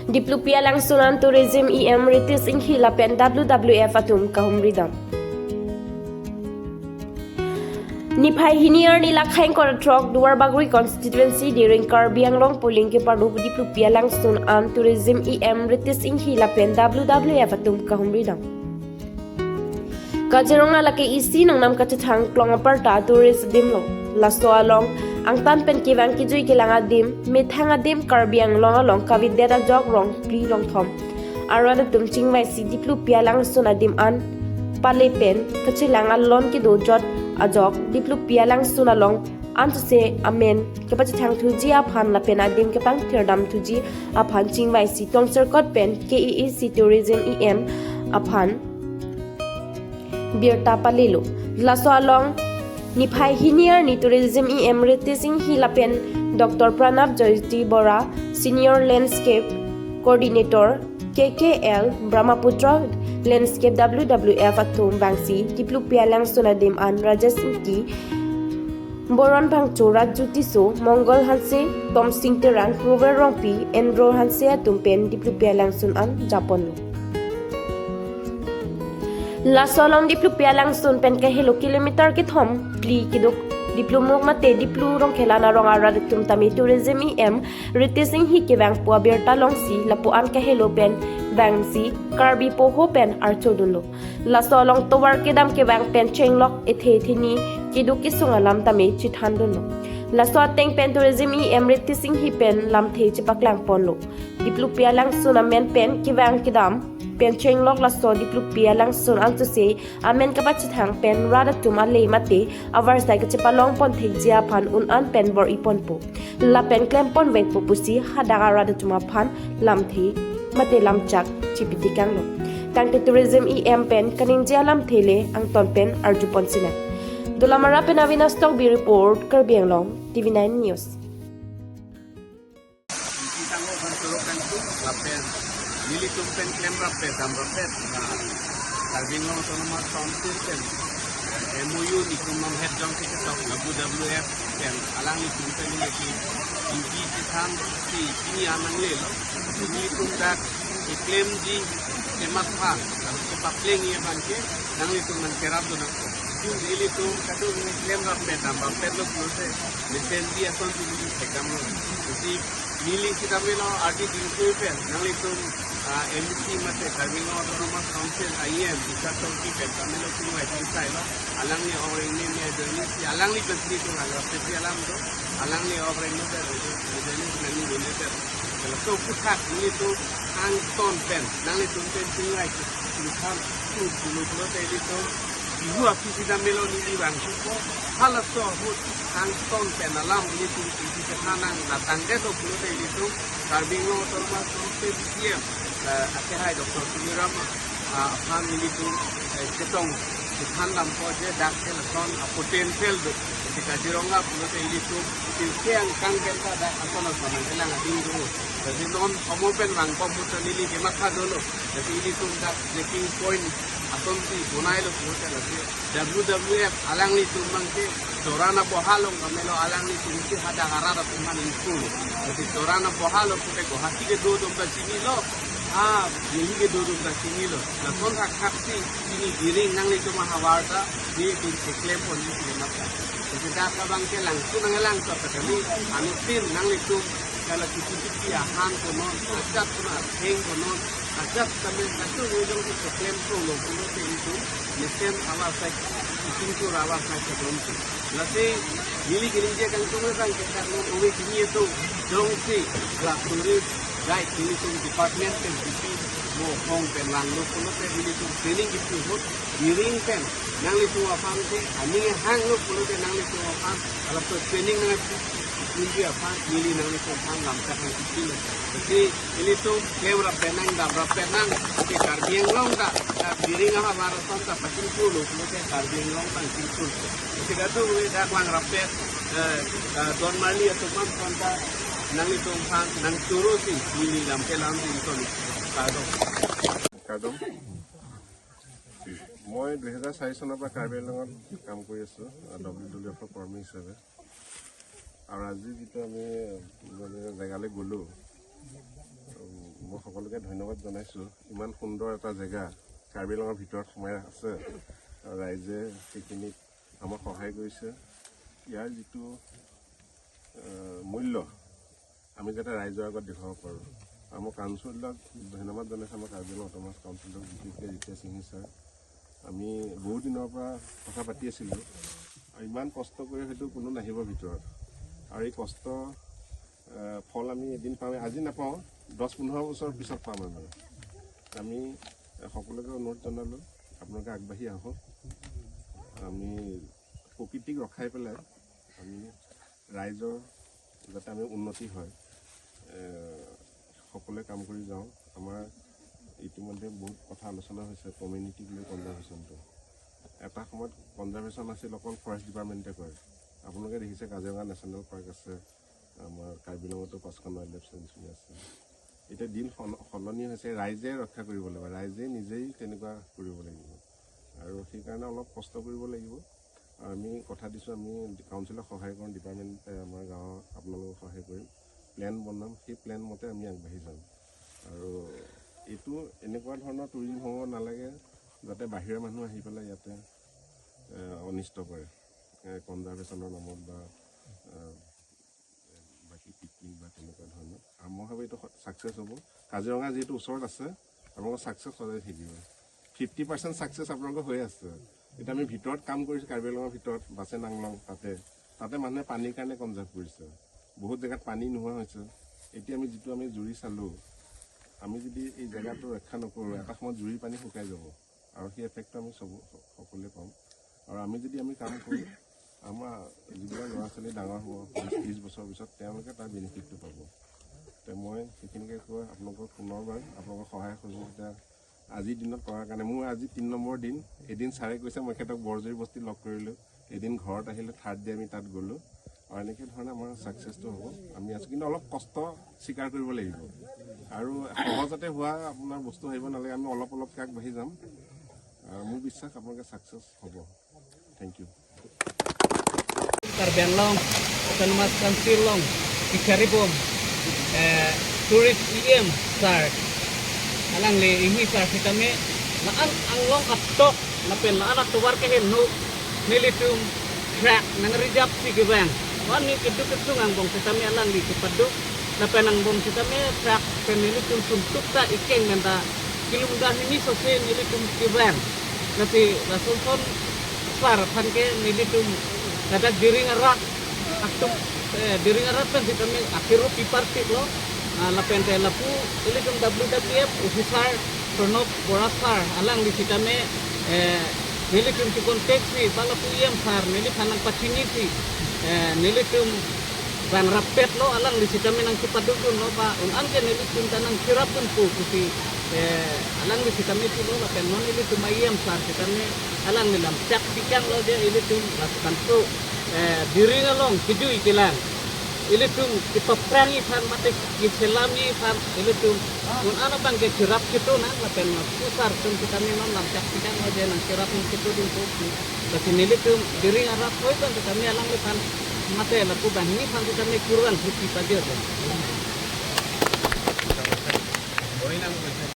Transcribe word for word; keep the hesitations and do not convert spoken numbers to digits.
Diplupia Langsun an Tourism E M Ritesh Enghi lapen W W F atum kahumri dam. Niphai hini arni lakhai ingkoi ra throk Duar Bagori constituency Diring Karbi Anglong polling keparlo Diplupia Langsun an Tourism E M Ritesh Enghi lapen W W F atum kahumri dam. Kaziranga lake isi nongnam kachethang klong aparta tourist adim lo. Laso along angtan pen kevang kejui kelang adim, methang adim Karbi Anglong along kavidet ajok rong phli rong thom arat atum chingvaisi Diplupia Langsun adim an pale pen kachelang alon kedojot ajok Diplupia Langsun along anchose amen kepachethang thuji aphan lapen adim kepangthir dam thuji aphan chingvaisi tongserkot pen K A A C Tourism E M aphan birta palelo. Laso along niphai hini arni Tourism E M Ritesh Enghi lapen Doctor Pranab Jyoti Bora, Senior Landscape Coordinator K K L, Brahmaputra Landscape W W F atum vangsi Diplupia Langsun adim an Rajesh Ingti, Boron Bhangcho, Raju Tisso, Mongol Hanse, Tomsing Terang, Rover Rongpi, Andro Hanse atum pen Diplupia Langsun an japonlo. Laso along Diplupia Langsun pen kahelo kilometer kethom phli keduk Diplumuk mate Diplu Rongkhelan arong arat atum tame Tourism E M Ritesh Enghi kevang pu abirta longsi lapu-an kahelo pen vangsi Karbi poho pen archodunlo. Laso along tovar kedam kevang pen chenglok ethe theni keduk kesung alam tame chithandunlo. Laso ateng pen Tourism E M Ritesh Enghi pen lamthe chepaklang ponlo. Diplupia Langsun amen pen kevang kedam pen chenglok laso Diplupia Langsun anchose amen kapachethang pen rat atum ale mate avarsai kachepalong pon thekji aphan un-an pen bor-i ponpo lapen klem ponvekpo pusi hadak arat atum aphan lamthe mate lamchak chipitikanglo. Tangte Tourism E M pen kaningje alamthe le angton pen arju pon sinang. Dolamara pen Avinash Tokbi report, Karbi Anglong, T V nine News. Ingti tangho aphan choro kangtung lapen nelitum pen klemrappet damrappet, ah, Karbi Anglong Autonomous Council pen, eh, M O U nikum nanghet jongsi ketok W W F pen alanglitum pen neli ingti chethansi pini an nanglelo. Nelitum dak keklemji kematha, lalu kepaplengji abangke nanglitum nangkerapdun nangkok. Nelitum kadung klemrappet damrappetlo pulote mesenji asonsi neli thekdamlo. Jadi neli sitame lo ardi dingkui pen nanglitum, ah, M D C mate Karbi Anglong Autonomous Council I M, Bishar Tokbi pen tame lo chingvai chingsailo. Alangli ong rengni me ajoine si alangli pen nelitum langrappetji alam do. Alangli ong rengno pen ajoine si nangli done pen. Kalau so puthak nelitum angton pen nanglitum pen chingvai chingtham tu dulu pulote nelitum Bihu aphi sitame lo neli vangthupo, halaso ahut angton pen alam nelitum isi kethanang latangdet lo pulote nelitum Karbi Anglong Autonomous Council C E M, eh, akehai Doctor Tuliram, ah, aphan nelitum, eh, chetong chethan dampo je dak ke lason a-potential do. Jadi Kaziranga pulote nelitum pilke angkang pen ta dak ason ason nangkelang ading do. Jadi non komo pen vangpo puta neli kematha dolo. Jadi nelitum dak checking point asonsi bonailo pulote lasi W W F alanglitum abangke Joran aboha along tame lo alanglitum si hadak arat atum aphan ingkung. Jadi Joran aboha along pulote Guwahati kedo atum ta chinilo, ah, Delhi kedo atum ta chinilo. Lason thakthak si pini Diring nanglitum ahavar ta nelitum keklem ponji si kematha. Jadi dak abangke langsun nanglangso ta kali anuttin nanglitum kalau kisi kisi ahan konon, ajat konon, atheng konon, ajat tame kasu ujong si keklem solo pulote nelitum mesen avarsai, singkur avarsai kedon si. Lasi neli keningje kangtung abangke karno ove kini atum jongsi la tourist guide nelitum department pen kipi mo hong pen langlo pulote nelitum training kipi ahut Diring pen nanglitum aphan si aning hanglo pulote nanglitum aphan alapso training nangpi, nangpi aphan neli nanglitum aphan lamchak nangkipilo. Jadi nelitum klemrappet nang, damrappet nang, ke Karbi Anglong ta, ta Diring ahavar ason ta pachingthurlo pulote Karbi Anglong ta chingthur. Jadi kadung ave dak langrappet, eh, eh, don marli atum aphan ta nanglitum aphan nangchoro si neli lamthe lam si ington. Kardom. Kardom. মই দুহেজাৰ চাৰি চনৰ পৰা কাৰ্বি আংলঙত কাম কৰি আছোঁ, আ, W W এফৰ কৰ্মী হিচাপে। আৰু আজি যিটো আমি, মানে, জেগালৈ গ'লোঁ, উম, মই সকলোকে ধন্যবাদ জনাইছোঁ। ইমান সুন্দৰ এটা জেগা কাৰ্বি আংলঙৰ ভিতৰত সোমাই আছে, ৰাইজে সেইখিনিত আমাক সহায় কৰিছে। ইয়াৰ যিটো আহ, মূল্য আমি যাতে ৰাইজৰ আগত দেখুৱাব পাৰোঁ। আমাৰ কাউন্সিলক ধন্যবাদ জনাইছোঁ, আমাৰ কাৰ্বি আংলং অট'নমাছ কাউন্সিলক, বিশেষকৈ ৰিতেশ সিংহ ছাৰ। আমি বহুত দিনৰ পৰা কথা পাতি আছিলোঁ আৰু ইমান কষ্ট কৰি হয়তো কোনো নাহিব ভিতৰত। আৰু এই কষ্ট আহ, ফল আমি এদিন পাম, আজি নাপাওঁ, দহ পোন্ধৰ বছৰ পিছত পাম আমি। আমি সকলোকে অনুৰোধ জনালোঁ, আপোনালোকে আগবাঢ়ি আহক। আমি প্ৰকৃতিক ৰখাই পেলাই আমি ৰাইজৰ যাতে আমি উন্নতি হয়, এ, সকলোৱে কাম কৰি যাওঁ। আমাৰ ইতিমধ্যে বহুত কথা আলোচনা হৈছে কমিউনিটিক লৈ কনজাৰ্ভেশ্যনটো। এটা সময়ত কনজাৰ্ভেশ্যন আছিল অকল ফৰেষ্ট ডিপাৰ্টমেণ্টে কৰে। আপোনালোকে দেখিছে কাজিৰঙা নেশ্যনেল পাৰ্ক আছে, আমাৰ কাৰ্বি আংলঙতো পাঁচখন ৱাইল্ড লাইফ চেঞ্চুৰী আছে। এতিয়া দিন সল- সলনি হৈছে, ৰাইজে ৰক্ষা কৰিব লাগিব, ৰাইজে নিজেই তেনেকুৱা কৰিব লাগিব আৰু সেইকাৰণে অলপ কষ্ট কৰিব লাগিব। আৰু আমি কথা দিছোঁ, আমি কাউন্সিলক সহায় কৰিম, ডিপাৰ্টমেণ্টে আমাৰ গাঁৱৰ আপোনালোকক সহায় কৰিম, প্লেন বনাম, সেই প্লেন মতে আমি আগবাঢ়ি যাম। আৰু এইটো এনেকুৱা ধৰণৰ টুৰিজিম হ'ব নালাগে যাতে বাহিৰৰ মানুহ আহি পেলাই ইয়াতে এ, অনিষ্ট কৰে, এ, কনজাৰ্ভেশ্যনৰ নামত বা এ, বাকী পিকনিক বা তেনেকুৱা ধৰণৰ। আৰু মই ভাবোঁ এইটো ছাকচেছ হ'ব। কাজিৰঙা যিহেতু ওচৰত আছে, আপোনালোকৰ ছাকচেছ সদায় থাকিব। ফিফটি পাৰ্চেণ্ট ছাকচেছ আপোনালোকৰ হৈ আছে। এতিয়া আমি ভিতৰত কাম কৰিছোঁ, কাৰ্বি আংলঙৰ ভিতৰত বাছেন আংলং, তাতে তাতে মানুহে পানীৰ কাৰণে কনজাৰ্ভ কৰিছে, বহুত জেগাত পানী নোহোৱা হৈছে। এতিয়া আমি যিটো আমি জুৰি চালোঁ, আমি যদি এই জেগাটো ৰক্ষা নকৰোঁ, এটা সময়ত জুৰি পানী শুকাই যাব আৰু সেই এফেক্টটো আমি চব সকলোৱে পাম। আৰু আমি যদি আমি কাম কৰোঁ, আমাৰ যিবিলাক ল'ৰা ছোৱালী ডাঙৰ হ'ব বিছ ত্ৰিছ বছৰৰ পিছত, তেওঁলোকে তাৰ বেনিফিটটো পাব। তে মই সেইখিনিকে কৈ আপোনালোকক পুনৰবাৰ আপোনালোকৰ সহায় সহযোগিতা আজিৰ দিনত কৰাৰ কাৰণে, মোৰ আজি তিনি নম্বৰ দিন। এদিন ছাৰে কৈছে, মই তেখেতক বৰজুৰি বস্তি লগ কৰিলোঁ, এদিন ঘৰত আহিলোঁ, থাৰ্ড ডে আমি তাত গ'লোঁ। আৰু এনেকে ধৰণে আমাৰ ছাকচেছটো হ'ব। আমি আছোঁ, কিন্তু অলপ কষ্ট স্বীকাৰ কৰিব লাগিব। আৰু সহজতে হোৱা আপোনাৰ বস্তু আহিব নালাগে, আমি অলপ অলপকৈ আগবাঢ়ি যাম। আহ, মোৰ বিশ্বাস আপোনালোকে ছাকচেছ হ'ব। Thank you. Karbi Anglong Autonomous Council along kacharibom, eh, Tourist E M sir, alangli imi sar sitame la-an anglong atok lapen la-an atovar keheno nelitum track nang-reserve si kevang. Wani keduk kesung angbong sitame alangli kepaduk lapen angbong sitame track pen nelitum sumtuk ta ikeng menta kilometer hini sose nelitum kevang. Lasi lason son sar aphan ke nelitum ladak Diring arat atum, eh, Diring arat pen sitame akiru pipar tik lo. Ah, lapen te lapu ilitum W W F officer Pranab Bora sar alangli sitame, eh, nelitum si contact si ba lapu E M sar neliphan nangpachini si, eh, nelitum bang rappet lo, alangli sitame nangkepadukdun lo ba un-an ke nelitum ta nangcherapdun po pusi, eh, alangli sitame pulo. Lapen non nelitum E M sar sitame alangli lam chak pikang lo je ilitum lakan to, eh, Diring along kejui kelang ilitum kepaphrang iphan mate keselam iphan ilitum un-an abang ke cherap chetu nang. Lapen pusar atum sitame non lam chak pikang lo je nangcherap nangchetudun po. Lasi nelitum Diring arat hoi pen sitame alangliphan mate lapu banghini aphan sitame kurang huti pajir.